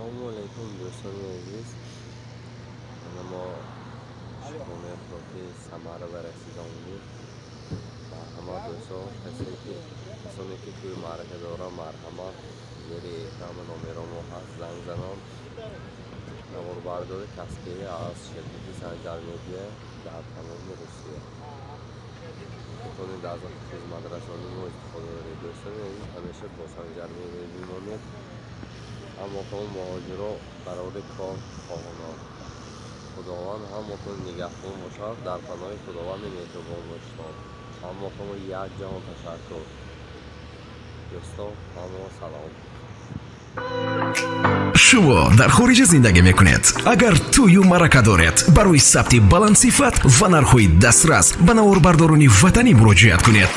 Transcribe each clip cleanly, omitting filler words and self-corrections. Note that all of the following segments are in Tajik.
Ассалому алайкум, дӯстони азиз. Ана мо ошхонаи хӯроки Самара ба расида омадем. Марҳамат, дӯстон, касе ки, касоне ки тӯи маърака доранд, марҳамат, зери экран номеро мо ҳаст, занг зананд. Наворбардори касбӣ аз ширкати Санҷар Медиа дар тамоми Русия. Метавонед аз хизматрасонии мо истифода баред. Дӯстони азиз, ҳамеша бо Санҷар Медиа бимонед. Ҳаматон муҳоҷиро барори кор хоҳонанд. Худованд ҳаматон нигаҳбон бошад, дар паноҳи Худованди меҳрубон бошед. Ҳаматонро як ҷаҳон ташаккур. Дӯстон, ҳамаро салом. Шумо дар хориҷа зиндагӣ мекунед. Агар тӯю маърака доред, барои сабти баландсифат ва нархҳои дастрас ба наворбардорони ватанӣ муроҷиат кунед.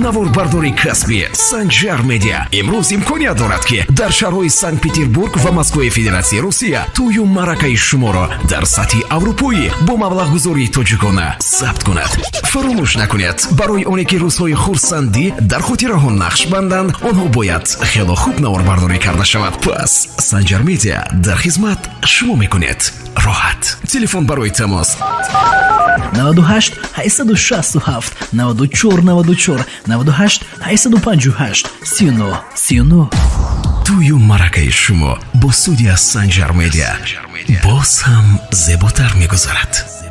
Наворбардори касбӣ Санҷар Медиа имрӯз имконият дорад, ки дар шаҳрҳои Санкт Петербург ва Москваи Федератсияи Русия тӯю маъракаи шуморо дар сатҳи аврупоӣ бо маблағгузории тоҷикона сабт кунад. Фаромӯш накунед, барои оне ки рӯзҳои хурсандӣ дар хотираҳо нақш банданд, онҳо бояд хело хуб наворбардорӣ карда шавад. Пас Санҷар Медиа дар хизмат, шумо мекунед роҳат. Телефон барои тамос: 98 867 94 94, 98 858 39 39. Тӯю маъракаи шумо бо студия Санҷар Медиа боз ҳам зеботар мегузарад.